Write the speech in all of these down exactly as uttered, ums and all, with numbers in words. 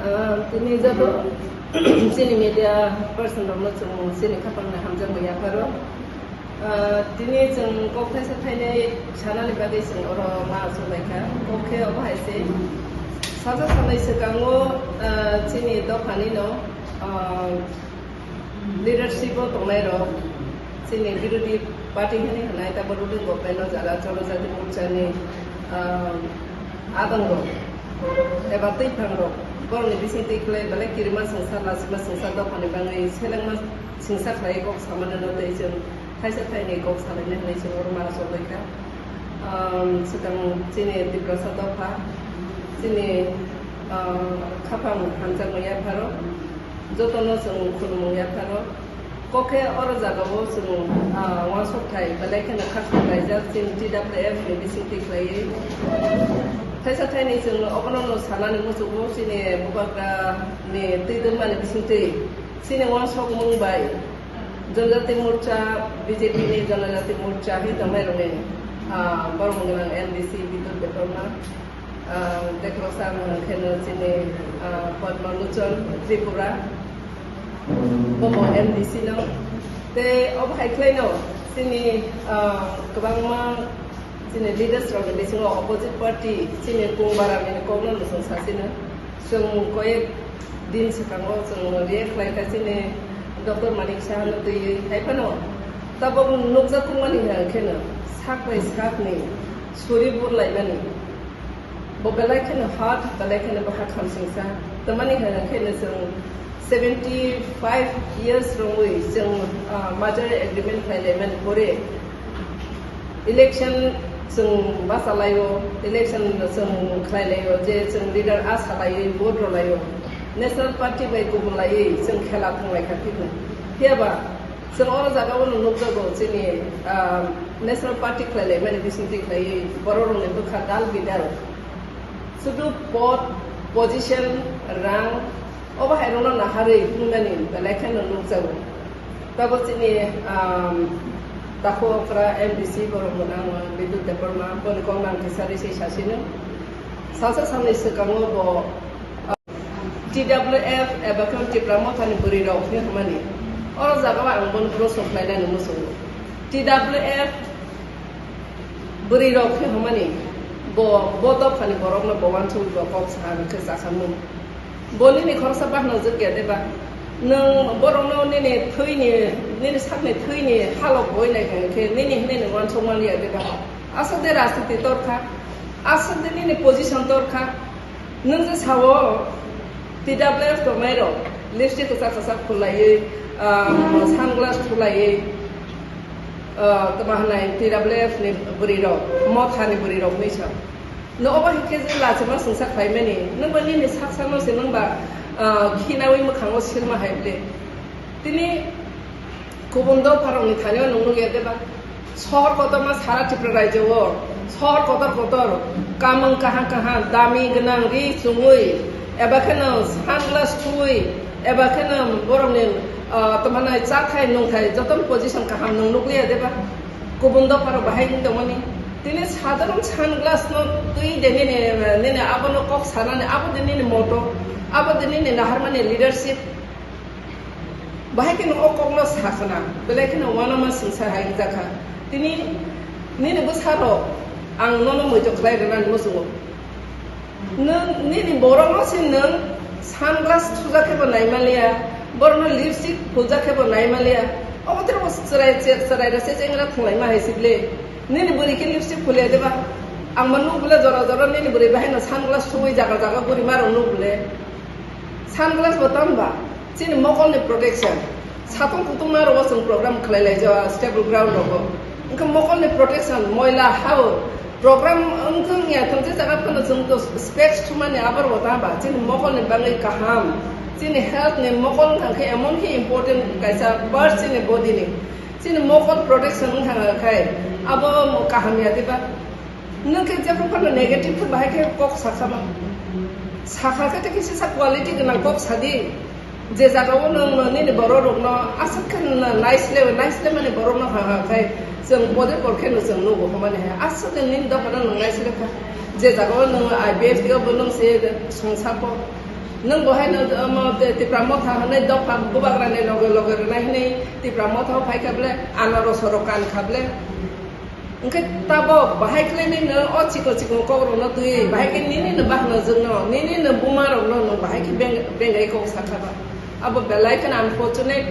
Ah, tini joto chini media person rokno chwng chini khapangni hamjakmung yapharo. Ah, tini chwng kok thaisa thainwi sanani bagwi chwng oro ma achuk lai kha. Kok khe obo hai se. Saja sanai swkango, ah, chini dophani no, ah, leadership o tongnai rok, chini birodhi party hwnwi hwnai, tabok ruling government o jara Jonojati Morcha ni, ah, adong rok eba twiphang rok, borok ni bising twi khlai belai kirima swngsa, lasima swngsa, dophani bangwi selengma swngsa khlai kok samani no tei chwng thaisa thaini kok salaina hwnwi chwng oro ma achuk lai kha. Um, swkang chini Tiprasa dopha, chini, um, khaphang hamjakmung yapharo, jotono chwng khulumung yapharo. Kok khe oro jagao chwng, ah, uansuk thai belai kheno khakchang laijak chini T W F ni bising twi khlaiwi. Thaisa thaini chwng obono no sanani muchungo chini bubagra ni twi dwngmani bising twi chini uansukmung bai Jonojati Morcha, B J P ni Jonojati Morcha hwnwi tongnai rokni, ah, borok mung gwnang M D C Bidut Debbarma, ah, tei khoroksa mung khe no chini, ah, Padma Lochon Tripura, bobo M D C no. Tei obo hai khlai no chini, ah, kwbangma chini leaders rok ni bisingo opposite party chini Kung Baram ni kok no chwng sasi no. Chwng koyek din swkango chwng react khlai kha chini Doctor Manik Saha no twiwi. Hai phano tabok nukjak tongmani hwnkhe no sak bai sak ni suri burlaimani. Bo belai kheno hard, belai kheno bo ha khamsingsa. Tamani hwnkhe no chwng seventy five years romwi chwng, ah, merger agreement khlailaimani pore election chwng bachalaio, election chwng khlailaio, je chwng leader a salaiwi vote rwlaio, National Party bai kubulaiwi chwng khela thanglaikha phikno. Phiyaba chwng oro jagao no nukjago chini, ah, National Party khlailaimani bisingtwi khlaiwi bororokni bwkha dal bidal. Sudu pod, position, rang, obo hai rokno naharwi himnani belai kheno nukjago. Tabok chini, um, takhuk okra M D C borok mwnang Bidut Debbarma, boni kok nang kisa risi sasino. Salsa salni swkango bo, uh, T W F eba khe Tipra Mothani bwrwi rok hinwi hwnmani. Oro jagao ang bono proshno khlainani muchungo. T W F Bwrwi rok khe hwnmani, bo, bo dophani borokno bo uansugwi bo kok sa hwn khe chakhamung. Bo nini khoroksa bahanajak ya de ba? Nwng borokno nini thwini, nini sakni thwini halok boi nai hwn khe nini hwnwi nwng uansuk man ya de ba? Aswk de rajniti tor kha, aswk de nini position tor kha. Nwng je sao, T W F tongnai rok, lipstick kwchak kwchak khulaiwi, ah, sunglass khulaiwi, ah, tamo hwnai T W F ni bwrwi rok, Motha ni bwrwi rok hinwi sa. Nwng obo hinkhe je lachima swngsa khlaimani, nwng ba nini sak sakno se nwng ba, ah, khinawi mwkhango silma hai ble. Tini kubun dopharokni thani-o nwng nukya de ba? Sohor kotorma sara Tripura rajyo-o, sohor kotor kotor, kamung kaham kaham, dami gwnang ri chumui, eba kheno sunglass thuwi, eba kheno borokni, ah, tamo hwnai chathai nungthai jotono position kaham nwng nukliya de ba? Kubun dopharok bahai wng tongmani. Tini sadharon sunglass-no twi de nini, nini abono kok sanani, abo de nini motto, abo de nini naharmani leadership. Bahai kheno o kokno sa khna, belai kheno uanama swngsa hai wngjakha. Tini nini bwsarok ang nono muitok khlai rwnani muchungo. Nwng nini borokno se nwng sunglass thujak khe bo nai manliya, borokno lipstick phuljak khe bo nai manliya. Obo tei bo chwrai, chwrai rw se chengra thwnglaima hai se ble. Nini bwrwi khe lipstick phuliya de ba? Ang ma nuk bole jora jora nini bwrwi bahai no sunglass thuwi jaga jaga guri ma rw nuk bole. Sunglass bo tamo ba chini mokolni protection. Satung kutung ma rogo chwng program khlai lai jao stable ground rogo. Wngkha mokolni protection, moila hao program wngthung ya thung je jaga phano chwng to specs thumani abar bo tamo ba chini mokolni bagwi kaham. Chini health ni mokol wngkha khe emon khe important kaisa part chini body ni. Chini mokol protection wngkha khai abo kaham ya diba? Nwng khe jephru phano negative khe bahai khe kok sakha ba. Sakha khe tei kisa sa quality gwnang kok sadi. Je jaga o nwng nini borok rokno aswk khe naisle, naisle mani borok no ha ha khai chwng body por khe no chwng nugo hwnmani hai. Aswk khe nini dophano nwng naisle kha. Je jaga o nwng I B F T o bo nwng se songsa po. Nwng bo hai no, omo, Tipra Motha hwnwi dopha bubagra ni loge loge rwnai hwnwi Tipra Motha o phai kha bole ano rosoro kan kha bole. Hwnkhe tabok bahai khlainai no o chikon chikon kok rok no twi bahai khe nini no bahno jwk no, nini no buma rok no nwng bahai khe beng-, bengai kok sakha ba. Abo belai kheno unfortunate.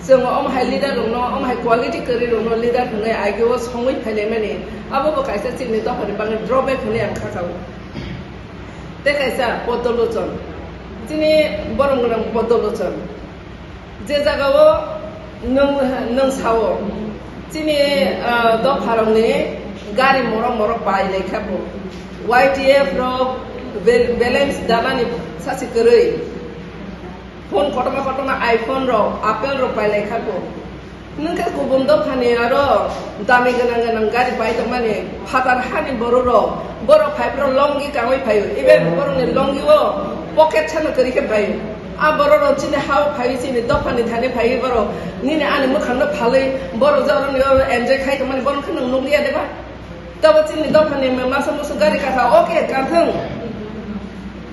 Chwng omo hai leader rokno, omo hai quality kwrwi rokno leader hwnwi ageo songwi phailai mani, abo bo kaisa chini dophani bagwi drawback hwnwi ang kha kao. Tei kaisa Poddo Lochon, chini borom gwnang Poddo Lochon, je jagao nwng, nwng sao, chini, ah, dopharokni gari morok morok pai lai kha bo, Y T F rok bal-, balance danani sachi kwrwi. Phone kotorma kotorma iPhone rok, Apple rok pailai kha bo. Nwng khe kubun dophani aro dami gwnang gwnang gari pai tongmani phatar hani borok rok, borok phai phro longi kangwi phaio. Even borokni longi o pocket sano kwrwi khe phaio. A borok rok chini ha o phaiwi chini dophani thani phaiwi borok nini ani mwkhang no phalwi borok joroni o enjoy khai tongmani borok khe nwng nukliya de ba? Tabo chini dophani masa musu gari kasa, okay, kanthang.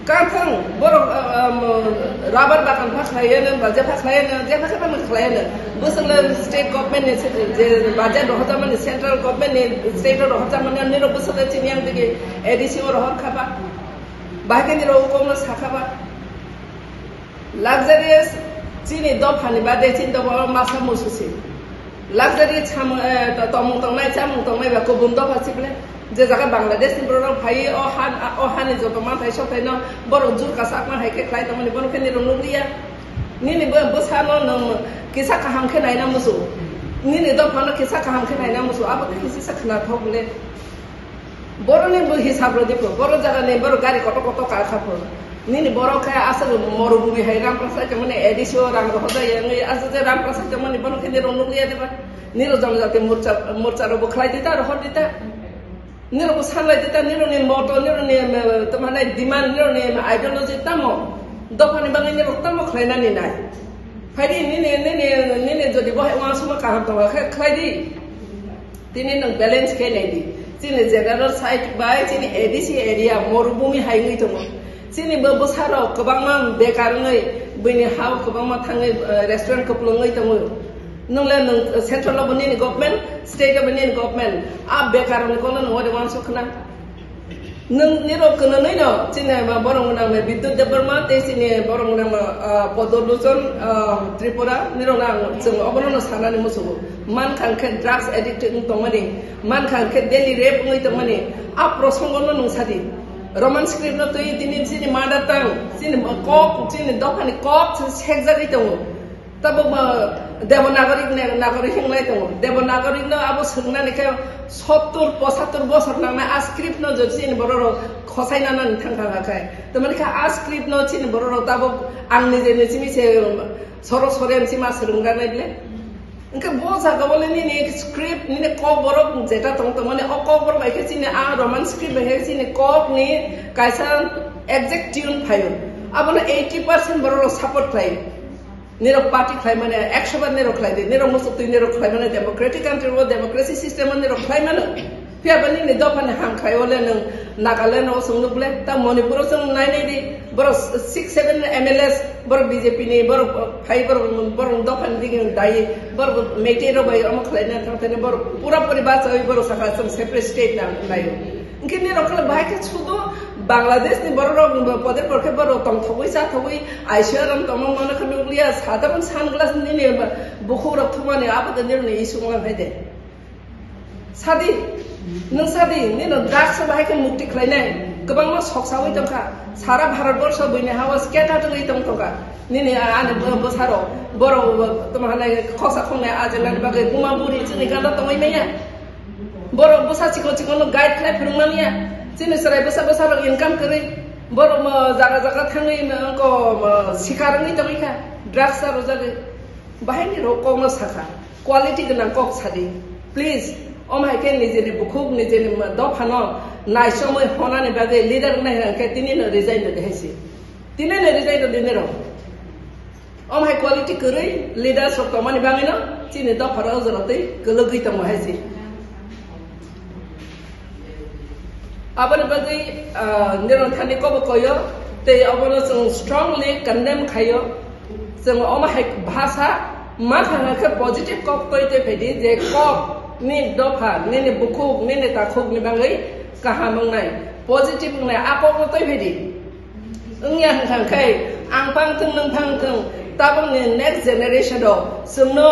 Kanthang, borok, uh, um, rubber bagan pha khlaiya no, baja pha khlaiya no, je pha khe pha khlaiya no. Bwswk le state government ni se-, je baja rohorjak mani, central government ni state o rohorjak mani, niro bwswk le chini yang digi A D C o rohor kha ba. Bahai khe niro kok no sa kha ba. Luxurious chini dophani bade chini dophano masa musu se. Luxury samung, eh, to-, tongmung tongnai, chamung tongnai ba kubun dopha sible. Je jaga Bangladesh ni borok phai o han, o hani joto manthai sothai no borok jur kasak ma hai khe khlai tongmani bono khe nirok nukliya. Nini bo, bwsano nwng kisa kaham khe naina musu. Nini dophano kisa kaham khe naina musu. Abo khe kisa khna thok le. Boroni bo hisab rw di pho, boro jaga ni borok gari kotor kotor ka kha pho. Nini borok khe aswk morubumi hai Ramprasad tongmani A D C o rang rohor jaya wngwi aswk je Ramprasad tongmani bono khe nirok nukliya de ba? Nirok jonojati morcha, morcha rok bo khlai di ta, rohor di ta. Nirok bo sanlai di ta, nirok ni moto, nirok ni, em, tamo hwnai demand, nirok ni ideology tamo? Dophani bagwi nirok tamo khlainani nai? Phai di, nini, nini, nini jodi bo hai uansukma kaham tongo khe khlai di. Tini nwng balance khe nai di. Chini general side bai chini A D C area morubumi hai wngwi tongo. Chini bo bwsarok kwbangma bekar wngwi, buini ha-o kwbangma thangwi, eh, restaurant kwplwngwi tongo. Nwng le nwng central o bo nini government, state o bo nini government. A bekar ni kono nwng ode uansuk khna. Nwng nirok kwnwi no chini ma borok nang me Bidyut Debbarma tei chini borok nang ma, ah, Poddo Lochon, ah, Tripura nirok nang chwng obono no sanani muchungo. Mankha khe drugs addict wng tongmani, mankha khe daily rape wngwi tongmani, a prosongo no nwng sadi. Roman script no twi tini chini mother tongue, chini kok, chini dophani kok sekjagwi tongo. Tabuk bo Devanagari ne, Nagari hinglai tongo. Devanagari no abo swngnani khe sottur pochattur bosor nangnai a script no jodi chini borok rok khosai nanani thang thang kha. Tamani khe a script no chini borok rok tabuk ang nije ni simi se soro sore ang sima swrwng rwnai le. Hwnkhe bo jaga o le nini script nini kok borok jeta tong tongmani o kok borok bai khe chini a Roman script bai khe chini kok ni kaisa exact tune phaio. Abono eighty percent borok rok support khlaio. Nirok party khlai mane, ekso bar nirok khlai di, nirok muchuk twi nirok khlai mane, democratic country o democracy system o nirok khlai mano. Phiya ba nini dopha ni ham khlai o le nwng Nagaland o chwng nuk le, ta Manipur o chwng nai nai di, borok six seven M L As, borok B J P ni, borok phai, borok, borok dopha ni digi dai, borok Meitei rok bai omo khlai na thang thani, borok pura puri bachawi borok saka chwng separate state na nai o. Hwnkhe nirok khe bahai khe sudu Bangladesh ni borok rok poder porkhe borok tongthogwi chathogwi I C R M tongma mano khe nukliya, sadharon sunglass nini bukhuk rok thumani abo de nirok ni issue wngkha de. Sadi, nwng sadi, nino drugs bahai khe mukti khlainai kwbangma sok sawi tongkha. Sara Bharat borsho buini ha-o scatter wngwi tong tongkha. Nini ani bwsarok borok tamo hanai khoksa khoknai ajelani bagwi buma buri chini gana tongwi manya. Borok bwsa chikon chikon no guide khlai phwrwng manya. Chini chwrai bwsa bwsa rok income kwrwi. Borok mo jaga jaga thangwi mo wngko mo sikar wngwi tongwi kha. Drugs rwjagwi. Bahai ni rok kok no sakha. Quality gwnang kok sadi. Please. Om hai khe nijeni bukhuk nijeni mo dopha no naichomwi honani bagwi leader wngnai hwnkhe tini no resign rwdi hai si. Tini no resign rwdi nirok. Om hai quality kwrwi leaders rok tongmani bagwino chini dopharo o jora twi kwlwgwi tongo hai se. Aboni bagwi, ah, nirok thani kobo koyo, tei obono chwng strongly condemn khayo. Chwng omo hai bhasa ma thangna khe positive kok toi toi phaidi, je kok ni dopha, nini bukhuk, nini takhuk ni bagwi kaham wngnai, positive wngnai, a kok no toi phaidi. Wngya hwnkha khe ang phang thung, nwng phang thung, tabukni next generation rok chwngno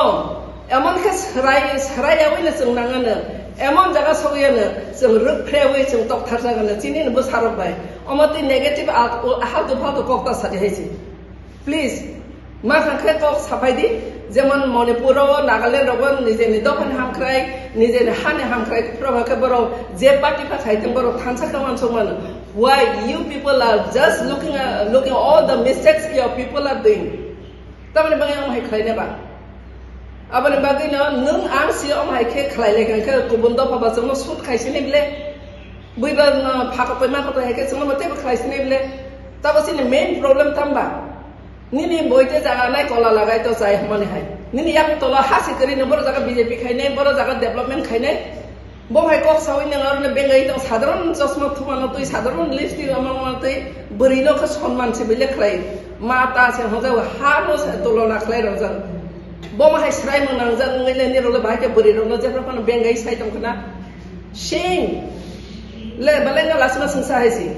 emon khe swrai, swraiyawi no chwng nangano, emon jaga sogwi ano chwng rwk phrewi chwng tok tharjak ano chini ni bwsarok bai. Omo twi negative al-, u-, haltu faltu kok ta sadi hai se. Please, ma kha khe kok saphai di, jemon Manipur o, Nagaland rogo nijeni dophani hamkrai, nijeni hani hamkrai, phro khe borok je party pha khai tong borok thansa khe uansuk mano. Why you people are just looking, uh, looking all the mistakes your people are doing? Tamoni bagwi omo hai khlai neba? Aboni bagwi no nwng ang si omo hai khe khlai lai kha khe kubun dopha ba chwngno shoot khai sini bile. Buiba no phakotoi makotoi hai khe chwngno bo teibo khlai sini bile. Tabo sini main problem tamba? Nini boite jaga nai kola lagai to chai hwnmani hai. Nini yak tola ha si kwrwi no borok jaga B J P khainai, borok jaga development khainai. Bo hai kok sawi nang aro ne bengai tong sadharon chosma thumano twi, sadharon lipstick amang twi, bwrwi no khe sonman se bile khlai. Ma ta se hojak ha no se tulona khlai rojak. Bo ma hai srai mung nangjak wngwi le nirok le bahai khe bwrwi rok no jephru phano bengai sai tong khna. Shame. Le, belai no lasima sungsa hai si.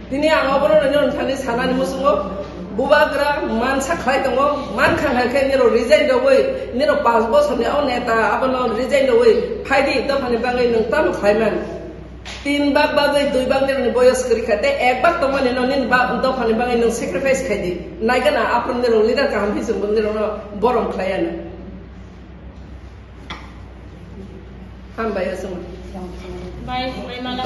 Tini ang obono no nini thani sanani musungo bubagra mansa khlai tongo, man kha hai khe nirok resign rogwi, nirok panch bosorni o neta abono resign rogwi phaidi, dophani bagwi nwng tamo khlai man. Tin bak bagwi dui bak nirokni boyos kwrwi kha, tei ek bak tongmani no nini ba-, dophani bagwi nwng sacrifice khai di. Naigana aphuru nirok leader kaham hisingbo nirokno borom khlai ano. Hambai aswk. Bai, bai, mala.